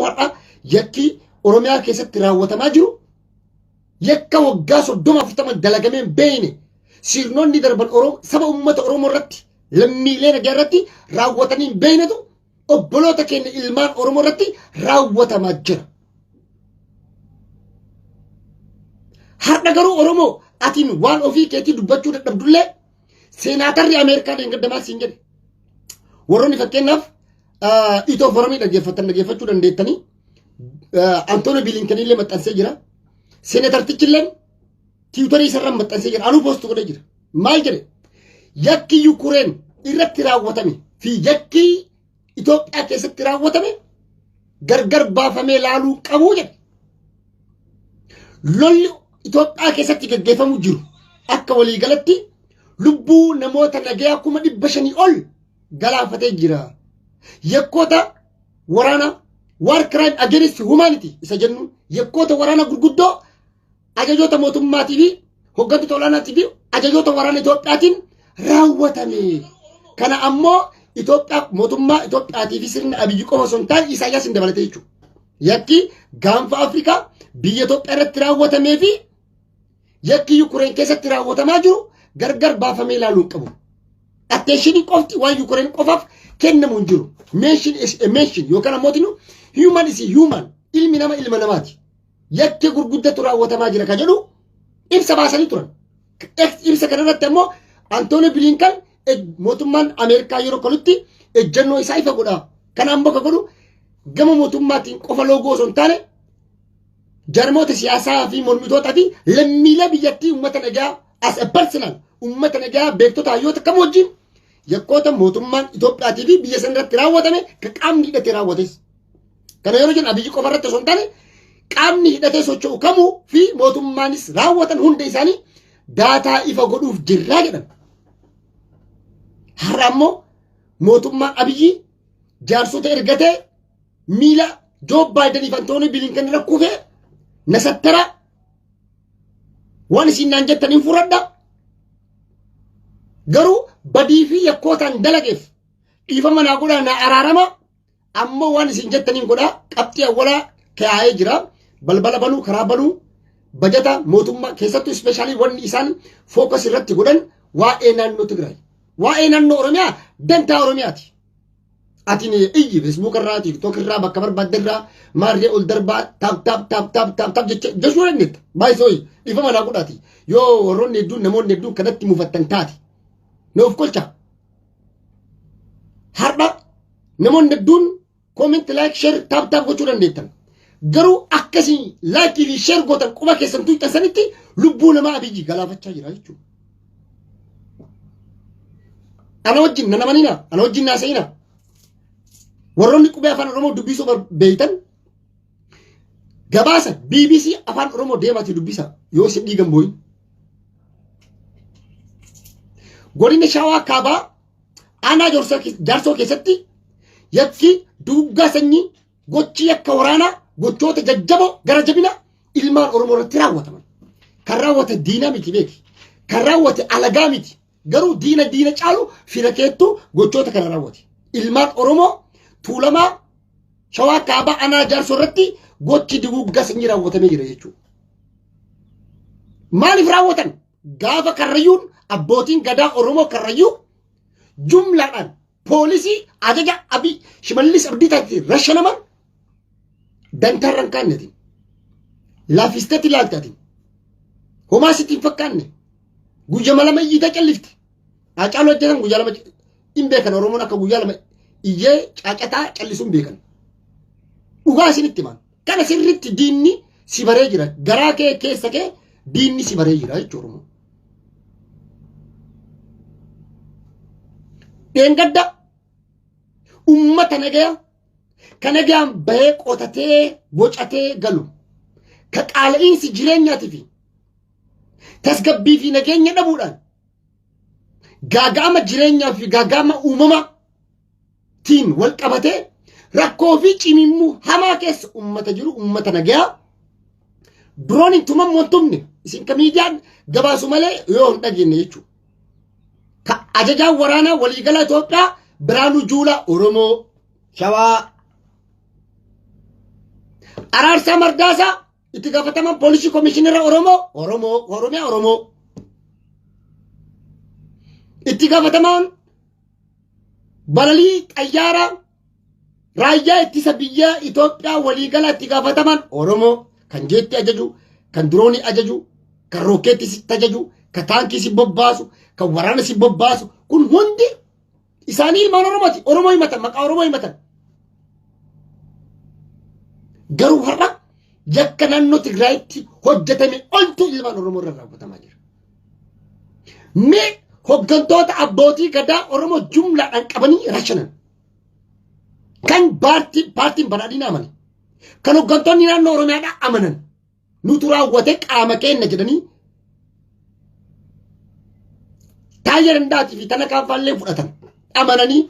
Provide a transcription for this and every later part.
har'a yakki Oromiyaa keessatti raawwatamaa jiru yakka waggaa 30 40 dalagamee hin beekne sirnoonni darban Oromoo saba uummata Oromoo irratti lammiilee nagaa irratti raawwatanii hin beeknetu obboloota keenya ilmaan Oromoo irratti raawwatamaa jira. Har'a garuu Oromoo atiin waan ofii keetii dubbachuu dadhabdullee seenaatarri Ameerikaa dheengaddamaa siin jedhe. Warroonni fakkeenyaaf Itoo Foromii dhaggeeffattan dhaggeeffachuu dandeettanii Antoonii Bilinkenillee illee maxxansee jira. Seenaatartichillee tiwutarii isarra maxxansee jira. Anuu poostu godhee jira. Maal jedhe? Yakki Yukureen irratti raawwatame fi yakki Itoophiyaa keessatti raawwatame gargar baafamee laaluu qabu jedhe. Lolli Itoophiyaa keessatti gaggeeffamu jiru akka waliigalatti lubbuu namoota nagayaa 500,000 ol galaafatee jira. Yakkoota waraana war crime against humanity isa jennu yakkoota waraana gurguddoo ajajoota mootummaatii fi hoggantoota olaanaatii fi ajajoota waraana Itoophiyaatiin raawwatame. Kana ammoo Itoophiyaa mootummaa Itoophiyaatii fi sirna Abiyyi qofa osoo hin taane Isaayyaas hin dabalatee jechuudha. Yakki gaanfa Afrikaa biyya Itoophiyaa irratti raawwatamee fi yakki Yukureen keessatti raawwatamaa jiru gargar baafamee ilaaluu hin qabu. Attentionii qofti waan Yukureen qofaaf kennamu hin jiru. Mention is a mention yookaan ammoo human is human ilmi nama ilma namaati. Yakki gurguddatu raawwatamaa jira ka jedhu ibsa baasanii turan. Ibsa kanarratti ammoo Antoonii Bilinkan mootummaan Ameerikaa yeroo kanutti ejjennoo isaa ifa godha. Kana ammoo ka godhu gama mootummaatiin qofa loogoo osoo hin taane jarmoota siyaasaa fi mormitootaa fi lammiilee biyyattii uummata nagaa as a personal uummata nagaa beektota hayyoota kam wajjin yakkoota mootummaan Itoophiyaatii fi biyya sana irratti raawwatame ka qaamni hidhatee raawwates. Kana yeroo jennu Abiyyi qofa irratti osoo hin taane qaamni hidhatee socho'u kamuu fi mootummaanis raawwatan hunda isaanii daataa ifa godhuuf jirraa jedhan. Har'a ammoo mootummaan Abiyyi jaarsota ergatee miila Joo Baayidaniif Antoonii Bilinkan irra kufee na sattara waan isin naan jettan hin fudhadha. Garuu badii fi yakkootaan dalageef dhiifama naa godhaa naa araarama ammoo waan isin jettaniin godhaa qabxii awwalaa kaa'ee jira. Balbala banuu karaa banuu bajata mootummaa keessattuu ispeeshaalii wanni isaan fookas irratti godhan waa'ee naannoo Tigraay. Waa'ee naannoo Oromiyaa dantaa Oromiyaati. Ati iyyi Facebook irraa TikTok irraa bakka barbaadde irraa maarree ol darbaa taap taap taap taap taap taap jecha jechuu dandeetta. Baay'isoo dhiifama naa godhaati. Yoo warroonni hedduun namoonni hedduun kanatti mufattan taate. Na of kolcha. Har'a namoonni hedduun comment like share taap taap gochuu dandeettan. Garuu akkasii like fi share gootan quba keessan tuqxan sanitti lubbuu namaa Abiyyi galaafachaa jira jechuudha. Ana wajjin na namanina, ana wajjin naasa'ina. Warroonni qubee afaan Oromoo dubbisuu beeytan gabaasa BBC afaan Oromoo deemaatii dubbisa yoo isin dhiigan booyin. Godina Shawaa Kaabaa aanaa Jaarsoo keessatti yakki duuggaa sanyii gochi yakka waraanaa gochoota jajjaboo gara jabina ilmaan Oromoo irratti raawwataman. Kan raawwate diina miti beeki. Kan raawwate alagaa miti. Garuu diina diina caalu fira keettu gochoota kana raawwate. Ilmaan Oromoo Tuulamaa Shawaa Kaabaa Anaa Jaarsoo irratti gochi duguuggaa sanyii raawwatamee jira jechuudha. Maaliif raawwatan? Gaafa Karrayyuun abbootiin gadaa Oromoo Karrayyuu jumlaadhaan poolisii ajaja Abiy Shimallis Abdiisaatti rashanaman dantaarra hin kaannetiin. Laafisteetti ilaaltaatiin. Homaa sitti hin fakkaanne. Guyyama lama iyyitee callifte. Haacaaluu ajjeesan guyyaa lama hin beekan Oromoon akka guyyaa lama iyyee caacataa callisuu hin beekan. Dhugaa isinitti himan. Kana sirriitti diinni si baree jira. Garaa kee keessa kee diinni si baree jira jechuudha Oromoon. Dheengadda ummata nagaya ka nagayaan bahee qotatee bocatee galu ka qaala'iinsi jireenyaatii fi tasgabbii fi nageenya dhabuudhaan gaaga'ama jireenyaa fi gaaga'ama uumamaa tiin wal qabatee rakkoo fi cimimmuu hamaa keessa ummata jiru ummata nagayaa duroon hin tumamu hin tumne isin ka miidiyaan gabaasu malee yoo hin dhageenye jechuudha. Ka ajajaan waraanaa waliigalaa Itoophiyaa Biraanuu Juulaa Oromoo Shawaa. Araarsaa Mardaasaa itti gaafatamaan poolisii komishinara Oromoo Oromoo Oromiyaa Oromoo. Itti gaafatamaan balalii xayyaaraa raayyaa ittisa biyyaa Itoophiyaa waliigala itti gaafatamaan Oromoo kan jeetti ajaju, kan diroonii ajaju, kan rookeetti si ajaju, kan taankii si bobbaasu, kan waraana si bobbaasu kun hundi isaanii ilmaan Oromooti. Oromoo himatan, maqaa Oromoo himatan. Garuu har'a yakka naannoo Tigraayitti hojjetame oltu ilmaan Oromoo irra raawwatamaa jira. Mee hoggantoota abbootii gadaa Oromoo jumlaadhaan qabanii rashanan. Kan paartiin badhaadhinaa amane. Kan hoggantoonni naannoo Oromiyaadhaa amanan. Nutu raawwate qaama keenna jedhanii Taayyee Danda'aatii fi tana kaanfaallee fudhatan amananii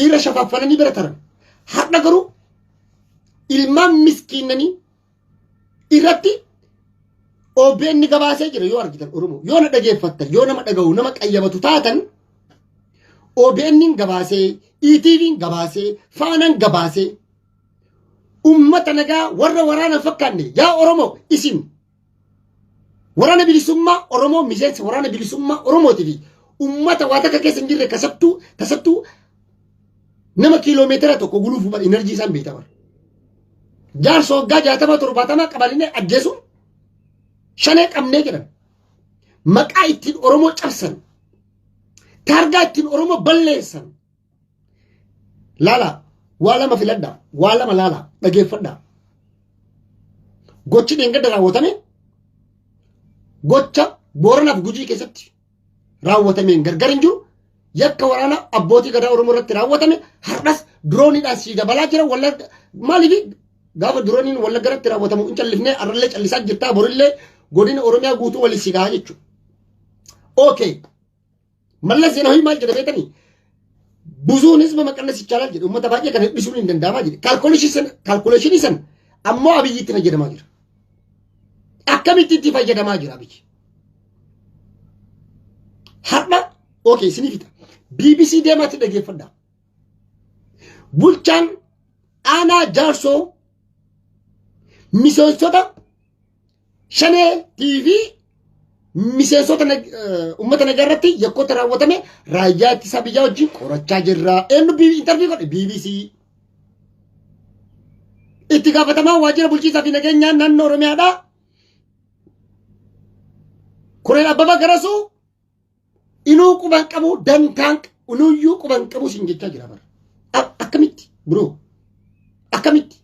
irra shafaffananii bira taran. Har'a garuu ilmaan miskiinanii irratti OBN gabaasee jira yoo argitan Oromoo yoo na dhageeffattan yoo nama dhaga'u nama qayyabatu taatan OBN gabaasee ETVn gabaasee Faanan gabaasee ummata nagaa warra waraana hin fakkaanne yaa Oromoo isin waraana bilisummaa Oromoo miseensa waraana bilisummaa Oromootii fi ummata waa takka keessa hin jirre kasattuu tasattuu nama kiiloomeetira tokko guluufuu bara inerjii isaan beekta bara. Jaarsa waggaa 60 70 qabalinee ajjeesuun shanee qabnee jedhan. Maqaa ittiin Oromoo cabsan. Taargaa ittiin Oromoo balleessan. Laala waa lama filadha waa lama laala dhageeffadha. Gochi dheengadda raawwatame gocha Booranaaf Gujii keessatti raawwatameen gargar hin jiru. Yakka waraana abbootii gadaa Oromoo irratti raawwatame har'as dirooniidhaan sii dabalaa jira. Wallagga maaliif gaafa dirooniin Wallagga irratti raawwatamu hin callifnee har'allee callisaa jirtaa borillee godina Oromiyaa guutuu waliin si gahaa jechuudha. Okay. Mallas Zeenaawii maal jedha beektanii? Buzuun hizba maqannas ይቻላል jedhe uummata baay'ee kana hir'isuun hin danda'amaa jedhe. Kaalkuleeshinii san ammoo Abiyyi itti fayyadamaa jira. Akkamitti itti fayyadamaa jira Abiyyi? Har'a okay isinii fixa. BBC deemaatti dhageeffadhaa. Bulchaan aanaa jaarsoo miseensota shanee TV miseensota uummata nagaa irratti yakkoota raawwatame raayyaa ittisa biyyaa wajjin qorachaa jirra. Eenyu intarvii godhe BBC. Itti gaafatamaa waajjira bulchiinsaa fi nageenyaa naannoo Oromiyaadhaa. Koreen Abbabaa Garasuu inuu quban qabu dantaan inuuyyuu quban qabu siin jechaa jira bara. Akkamitti biroo akkamitti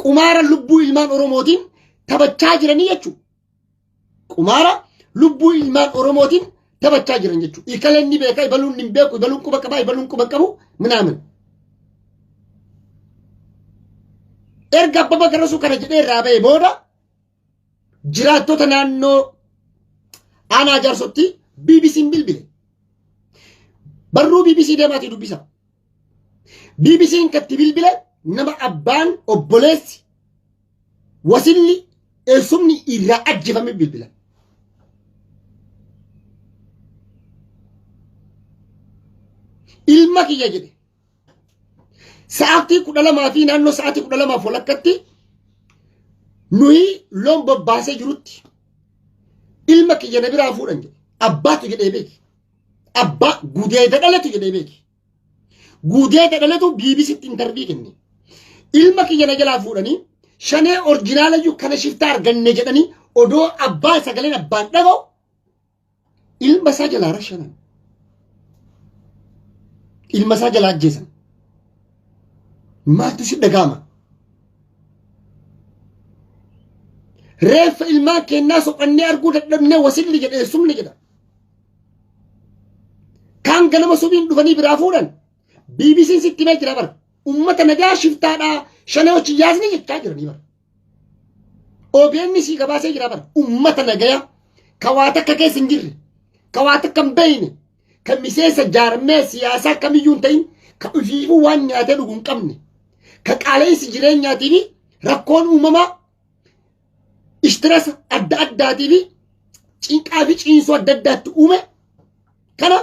qumaara lubbuu ilmaan Oromootiin taphachaa jiranii jechuudha. Qumaara lubbuu ilmaan Oromootiin taphachaa jiran jechuudha. Ikaleen ni beeka, ibaluun ni beeku, ibaluun quba qaba, ibaluun quba qabu, minaamin. Erga Abbaba Garasuu kana jedhee irraa ba'e booda jiraattota naannoo aanaa jaarsotti BBC'n bilbile. Barruu BBC deemaatii dubbisa. BBC'n katti bilbile nama abbaan obboleessi wasilli eessumni irraa ajjeefame bilbila. Ilma kiyya jedhe. Sa'aatii 12 fi naannoo sa'aatii 12 walakkatti nuyi loon bobbaasee jirutti ilma kiyya na biraa fuudhan jedhe. Abbaatu jedhee beeki. Abbaa gudeeda dhalatu jedhee beeki. Gudeeda dhalatu BBCtti intarvii kenne. Ilma kiyya na jalaa fuudhanii shanee orjinaalayyuu kana shiftaa arganne jedhanii odoo abbaa sagaleen abbaan dhaga'u ilma isaa jalaa rashanan. Ilma isaa jalaa ajjeesan. Maaltu si dhaga'ama? Reeffa ilmaan keennaa soqannee arguu dadhabnee wasilli jedhe eessumni jedha. Kaan ganama subiin dhufanii biraa fuudhan. BBC'n sitti himee jira bara. Uummata nagaa shiftaadhaa shanee hojii yaasni jechaa jiranii bara. OBN sii gabaasee jira bara. Uummata nagaya ka waa takka keessa hin jirre, ka waa takka hin beekne, ka miseensa jaarmee siyaasaa kamiyyuu hin ta'in, ka ofiifuu waan nyaatee dhugu hin qabne, ka qaala'insi jireenyaatii fi rakkoon uumamaa istirasa adda addaatii fi cinqaa fi ciinsoo adda addaatti uume kana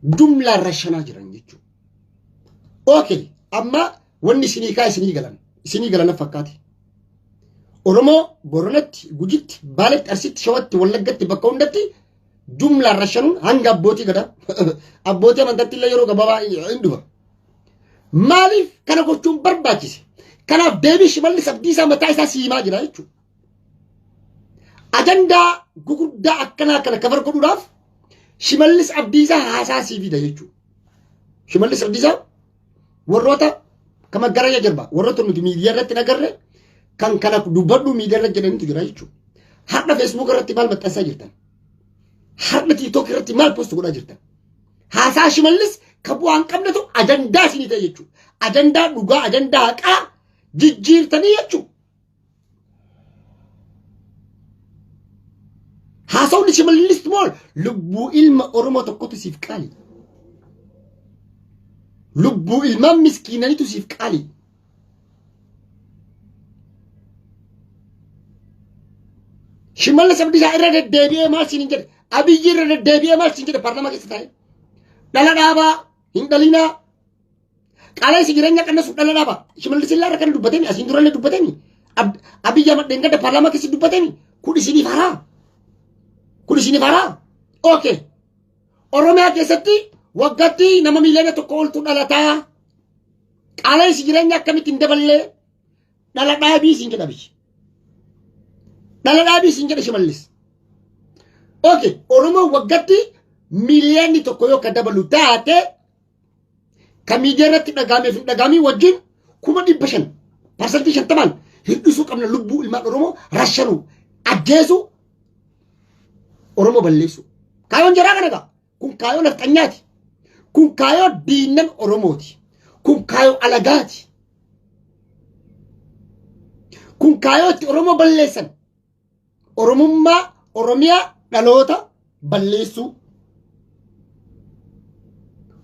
Jumlaan rashanaa jiran jechuudha. Okay, amma wanni isinii kaa isinii galan isinii galan fakkaate. Oromoo Boranatti, Gujitti, Baaletti, Arsitti, Shawatti, Wallaggatti bakka hundatti jumlaan rashanuun hanga abbootii gadaa abbootii amantaatti illee yeroo gabaabaa hin dhufa. Maaliif kana gochuun barbaachise? Kanaaf deebii Shimallis Abdiisaa mataa isaa siimaa jira jechuudha. Ajandaa guguddaa akkanaa kana kafar godhuudhaaf Shimallis Abdiisaa haasaa sii fida jechuudha. Shimallis Abdiisaa warroota kama gara jirba warroota nuti miidiyaa irratti hin agarre kan kana dubbadhu miidiyaa irratti jedhanitu jira jechuudha. Har'a Facebook irratti maal maxxansaa jirtan? Har'a TikTok irratti maal post godhaa jirtan? Haasaa Shimallis ka bu'aa hin qabnetu ajandaa isinii ta'e jechuudha. Ajandaa dhugaa, ajandaa haqaa jijjiirtanii jechuudha. Haasawni Shimallis mool lubbuu ilma Oromoo tokkotu siif qaali. Lubbuu ilmaan miskiinanitu siif qaali. Shimallis Abdiisaa irra deddeebi'ee maal siin hin jedhe? Abiyyi irra deddeebi'ee maal siin jedhe paarlaamaa keessa taa'e? Dhala dhaabaa hin dhalinaa. Qaala'insi jireenya qannasu dhala dhaaba. Shimallis illaa irra kana dubbatemi asiin durallee dubbatemi. Abiyyi Ahmad dheengadda paarlaamaa keessa dubbatemi. Kun isiniif haraa. Kun isiniif haraa. Okay. Oromiyaa keessatti waggaatti nama miiliyoona 1 oltu dhalataa. Qaala'insi jireenya akkamitti hin daballee dhala dhaabii siin jedha biyyi. Dhala dhaabii siin jedha Shimallis. Okay, Oromoo waggaatti miiliyoonni 1 yoo ka dabalu taate kan miidiyaa irratti dhagaamee fi hin dhagaamii wajjin 500,000 50%n hir'isuu qabna lubbuu ilmaan Oromoo rashanuu ajjeesuu Oromoo balleessuu. Kaayoon jaraa kana egaa kun kaayoo nafxanyaati. Kun kaayoo diinnan Oromooti. Kun kaayoo alagaati. Kun kaayoo itti Oromoo balleessan. Oromummaa Oromiyaa dhaloota balleessuu.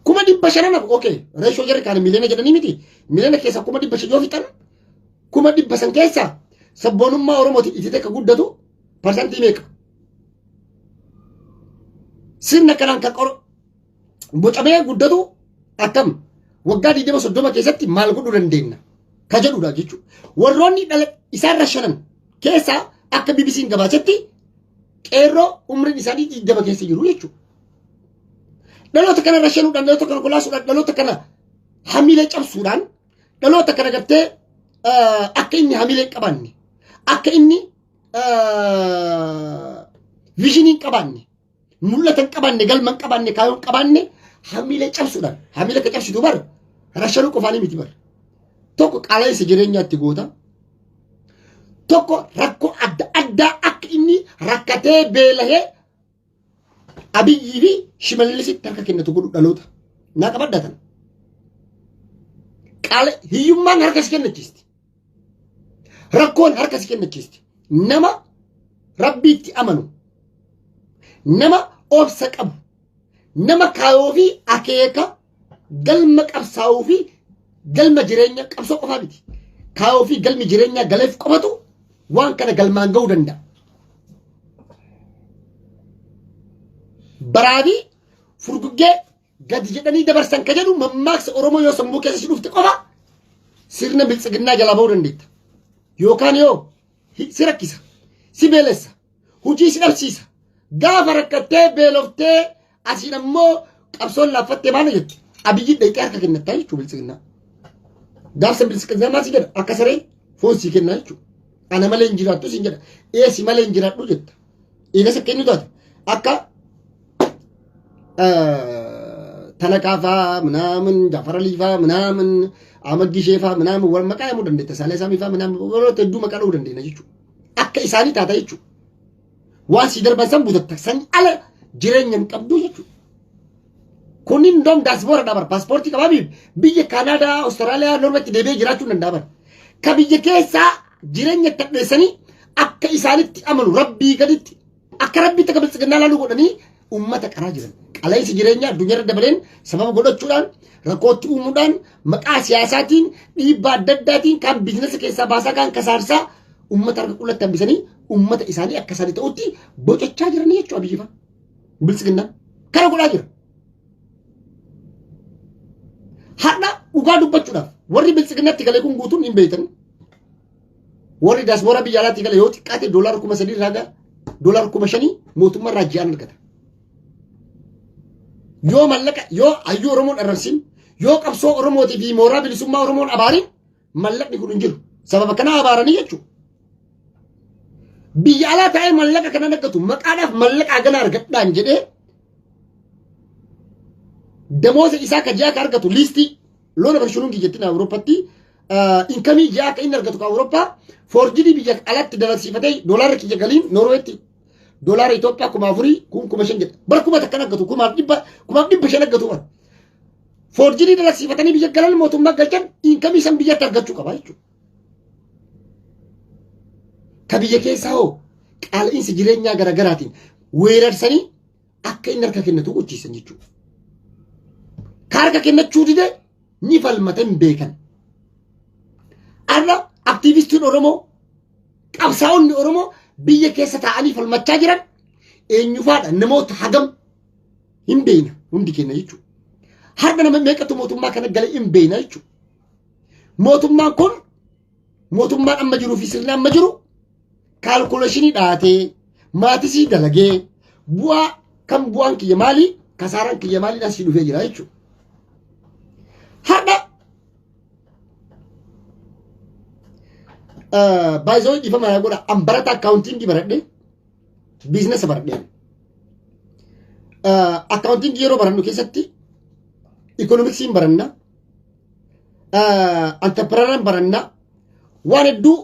500,000 hafu okay reeshoo jarri kaane miliyoona jedhanii miti miliyoona keessa 500,000 yoo fixan 500,000 keessa sabboonummaa Oromootiin itti takka guddatu parsantii meeqa? Sirna kanaan kan bocamee guddatu akkam waggaa 20 30 keessatti maal godhuu dandeenya ka jedhudha jechuudha. Warroonni dhala isaan rashanan keessaa akka BBC'n gabaasetti qeerroo umriin isaanii 20 keessa jiru jechuudha. Dhaloota kana rashanuudhaan, dhaloota kana kolaasuudhaan, dhaloota kana hamilee cabsuudhaan, dhaloota kana gartee akka inni hamilee hin qabaanne, akka inni viizhinii hin qabaanne, mul'ata hin qabaanne, galma hin qabaanne, kaayoo hin qabaanne hamilee cabsuudhaan, hamilee akka cabsitu bar rashanuu qofaanii miti bar. Tokko qaala'insa jireenyaatti goota. Tokko rakkoo adda addaa akka inni rakkatee beelahee Abiyyii fi Shimallisitti harka kennatu godhu dhaloota. Naa qabadhaa tana. Qaala hiyyummaan harka si kennachiisti. Rakkoon harka si kennachiisti. Nama Rabbiitti amanu, nama obsa qabu, nama kaayoo fi akeeka galma qabsaa'uu fi galma jireenya qabsoo qofaa miti. Kaayoo fi galmi jireenyaa galeef qofatu waan kana galmaan ga'uu danda'a. Baraa fi furguggee gadi jedhanii dabarsan ka jedhu mammaaksa Oromoo yoo sammuu keessa si dhufte qofa sirna biltsiginnaa jalaa ba'uu dandeetta. Yookaan yoo si rakkisa, si beelessa, hojii si dhabsiisa. Gaafa rakkattee beeloftee asiin ammoo qabsoon laaffattee maal jettu? Abiyyi dhaqxee harka kennattaa jechuudha biltsiginnaa. Gaafsa biltsiginnaa maal si jedha? Akka saree foon sii kennaa jechuudha. Ana malee hin jiraattu siin jedha. Ee si malee hin jiraadhu jetta. Eegas akka inni taate akka Talaqaa faa minaamin Jaafar Alii faa minaamin Ahmad Gishee faa minaamin warra maqaa himuu dandeetta Saalee Saamii faa minaamin warroota hedduu maqaa dhahuu dandeenya jechuudha. Akka isaanii taata jechuudha. Waan sii darban san butatta san ala jireenya hin qabdu jechuudha. Kunniin hundoom daasboora dhabar paaspoortii qabaa biyya Kaanaadaa, Awustiraaliyaa, Norweetti deebi'ee jiraachuu hin danda'a bara. Ka biyya keessaa jireenya itti hadheessanii akka isaanitti amanu rabbii gaditti akka rabbiitti akka biltsiginnaa laaluu godhanii uummata qaraa jiran. Qala'insi jireenyaa addunyaarra dabaleen sababa godhachuudhaan rakkootti uumuudhaan maqaa siyaasaatiin dhiibbaa adda addaatiin kan biizinasa keessaa baasaa kan kasaarsaa uummata harka qullatti hambisanii uummata isaanii akka isaanii ta'utti bocachaa jiranii jechuudha biyyi fa'a. Biltsiginnaan kana godhaa jira. Dhugaa dubbachuudhaaf warri biltsiginnatti galee kun guutuun hin beektan. Warri diaspora biyya alaatti gale yoo xiqqaate $3,000 irraa gara $5,000 mootummaa irraa ji'aan argata. Yoo mallaqa yoo hayyuu Oromoon arrabsin, yoo qabsoo Oromootii fi mooraa bilisummaa Oromoon abaarin, mallaqni kun hin jiru. Sababa kana abaaranii jechuudha. Biyya alaa taa'ee mallaqa kana argatu maqaadhaaf mallaqa hagana argadhaan jedhee damooza isaa ka ji'a ka argatu liistii loona barshunuun jettiin Awurooppaatti income ji'a akka inni argatu ka Awurooppaa forged biyya alatti dalagsiifatee doolaarra kiyya galiin Noorweetti doolaara Itoophiyaa 4,000 kun 5,000 jedha. Bara 1,000 argatu 1,500, 1,500 argatu bara. Forged dalagsiifatanii biyya galan mootummaa galchan income san biyyatti argachuu qaba jechuudha. Ka biyya keessaa hoo qaala'insi jireenyaa garaagaraatiin weerarsanii akka inni harka kennatu gochiisan jechuudha. Ka harka kennachuu dide ni falmatan beekan. Har'a aktiivistiin Oromoo, qabsaa'onni Oromoo biyya keessa taa'anii falmachaa jiran eenyufaadha, namoota hagam hin beekna hundi keenya jechuudha. Har'a nama meeqatu mootummaa kana gale hin beekna jechuudha. Mootummaan kun, mootummaan amma jiruu fi sirni amma jiru calculation dhaatee maatisii dalagee bu'aa kan bu'aan kiyya maalii, kasaaraan kiyya maaliidhaan asii dhufee jira jechuudha. Har'a baay'isoo dhiifama yaa godha, an barata accounting baradhe, business baradhe. Accounting yeroo barannu keessatti economicsiin baranna, entrepreneuraan baranna, waan hedduu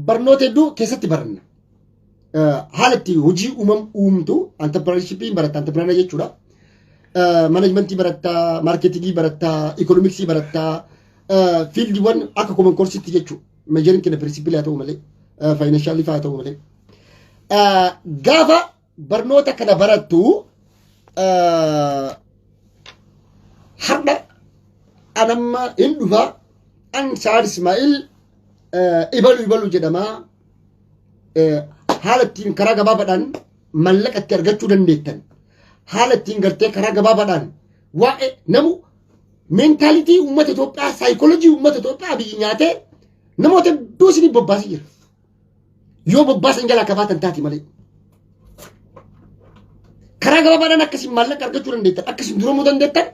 barnoota hedduu keessatti baranna. Haala itti hojii uumam uumtu entrepreneurshipii baratta, entrepreneur jechuudha. Managementii baratta, marketingii baratta, economicsii baratta, fieldiiwwan akka common courseitti jechuudha. Majoriin keenya principle haa ta'u malee, financial fa'aa ta'u malee. Gaafa barnoota kana barattu har'a anamma hin dhufa an Saad Ismaa'il ibalu ibalu jedhama, haala ittiin karaa gabaabaadhaan mallaqa itti argachuu dandeettan, haala ittiin gartee karaa gabaabaadhaan waa'ee namu mentality uummata Itoophiyaa, saayikoolojii uummata Itoophiyaa biyyi nyaatee namoota hedduu isinii bobbaasee jira. Yoo bobbaasan jalaa kabaatan taati malee. Karaa gabaabaadhaan akkasiin maallaqa argachuu dandeettan, akkasiin duroomuu dandeettan,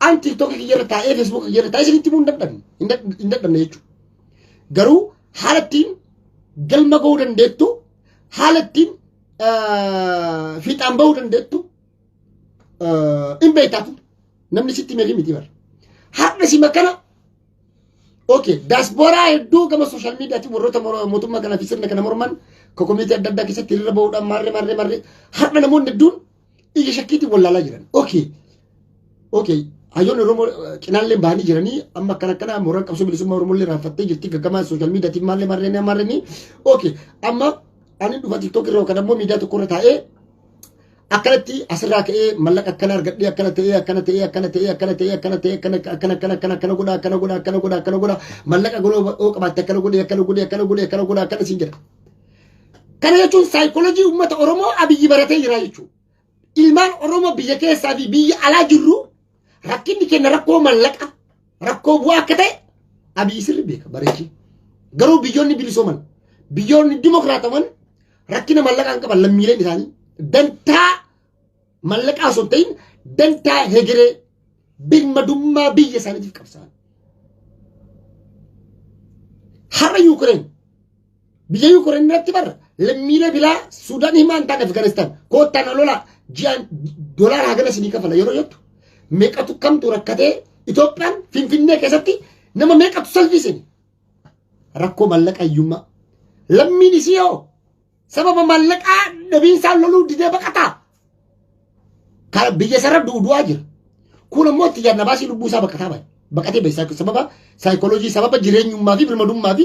an TikTokii kiyyarra taa'ee, Facebookii kiyyarra taa'ee isinitti himuu hin dadhabne, hin dadhabne jechuudha. Garuu haala ittiin galma ga'uu dandeettu, haala ittiin fiixaan bahuu dandeettu hin beektaatu namni sitti meeqii miti bara. Har'a sima kana okay, diaspora hedduu gama social mediaatiin warroota mootummaa kanaa fi sirna kana morman komiitii adda addaa keessatti hiriira bahuudhaan maarree maarree maarree har'a namoonni hedduun ija shakkiitiin wallaalaa jiran. Okay, hayyoonni Oromoo cinaallee bahanii jiranii amma akkana akkana mooraan qabsoo bilisummaa Oromoolee raanfattee jirti gaggamaa social mediaatiin maallee maarree maarree. Okay, amma ani dhufa TikTok irra yookaan ammoo miidiyaa tokko irra taa'ee akkanatti asirraa ka'ee mallaqa akkana argadhee, akkana ta'ee, akkana ta'ee, akkana ta'ee, akkana ta'ee, akkana ta'ee, akkana akkana akkana akkana akkana godha, akkana godha, akkana godha, akkana godha, mallaqa godhoo qabaatte, akkana godhee, akkana godhee, akkana godhee, akkana godha, akkana siin jedha. Kana jechuun saayikoolojii uummata Oromoo Abiyyi baratee jira jechuudha. Ilmaan Oromoo biyya keessaa fi biyya alaa jirru rakkinni keenya rakkoo mallaqa, rakkoo bu'aa akka ta'e Abiyyi sirri beeka bareechee. Garuu biyyoonni bilisooman, biyyoonni dimokiraataman rakkina mallaqaa hin qaban. Lammiileen isaanii dantaa mallaqaa osoo hin ta'in dantaa hegeree birmadummaa biyya isaaniitiif qabsaa'an. Har'a Yuukireen, biyya Yuukireen irratti barra lammiilee bilaa Suudaan himaa hin taane Afgaanistaan koottaan lola ji'aan doolaara hagana isinii kafala yeroo jettu meeqatu kamtu rakkatee. Itoophiyaan Finfinnee keessatti nama meeqatu salphisine rakkoo mallaqa hiyyummaa. Lammiin isii hoo sababa mallaqaa dhabiinsaan loluu didee baqataa. Kan biyya isarra du'aa jira. Kun ammoo itti yaadna baasii lubbuu isaa baqataa bahe. Baqatee bahe sababa saayikooloojii, sababa jireenyummaa fi birmadummaa fi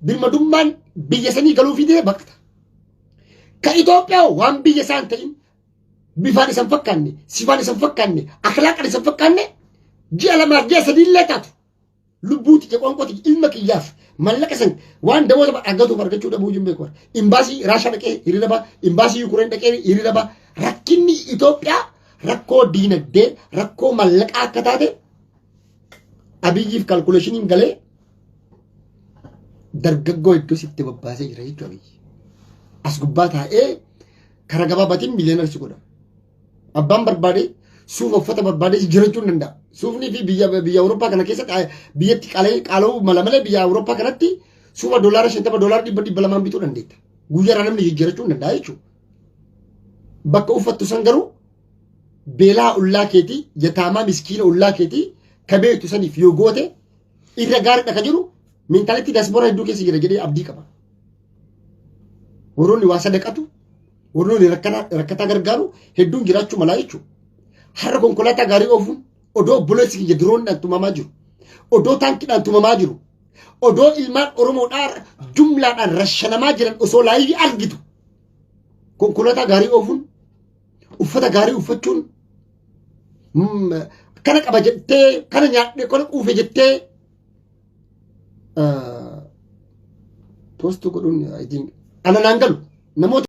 birmadummaan biyya sanii galuu fi didee baqata. Ka Itoophiyaa waan biyya isaa hin ta'in, bifaan isan fakkaanne, sifaan isan fakkaanne, akhlaaqan isan fakkaanne, ji'a lamaaf ji'a sadii illee taatu lubbuu tiyya, qoonqoo tiyya, ilma kiyyaaf mallaqa san waan daboota argatuuf argachuu dhabuu hin beeku. Imbaasii Raashaa dhaqee hiriira ba'a, imbaasii Yukureen dhaqee hiriira ba'a. Rakkinni Itoophiyaa rakkoo diinagdee, rakkoo mallaqaa akka taate Abiyyiif calculationiin galee dargaggoo hedduu sitti babbaasee jira jechuudha Abiyyi. As gubbaa taa'ee karaa gabaabaatiin millionaire si godha. Abbaan barbaade suufa uffata barbaade jijjiirachuu hin danda'a. Suufnii fi biyya Awurooppaa kana keessatti biyyatti qaala'uu mala malee biyya Awurooppaa kanatti suufa $50, $100, 200n bituu dandeetta. Guyyaarraa namni jijjiirachuu hin danda'a jechuudha. Bakka uffattu san garuu beelaa ollaa keetii, yataamaa miskiina ollaa keetii ka beektu saniif yoo goote irra gaariidha ka jiru mentality diaspora hedduu keessa jira jedhee abdii qaba. Warroonni waa sadaqatu, warroonni rakkataa gargaaru hedduun jiraachuu malaa jechuudha. Har'a konkolaataa gaarii oofuun odoo obboleessi kiyya diroonidhaan tumamaa jiru, odoo taankiidhaan tumamaa jiru, odoo ilmaan Oromoodhaa jumlaadhaan rashanamaa jiran osoo live argitu konkolaataa gaarii oofuun, uffata gaarii uffachuun, kana qaba jettee, kana nyaadhee, kana quufe jettee post godhuun I think ana naan galu namoota.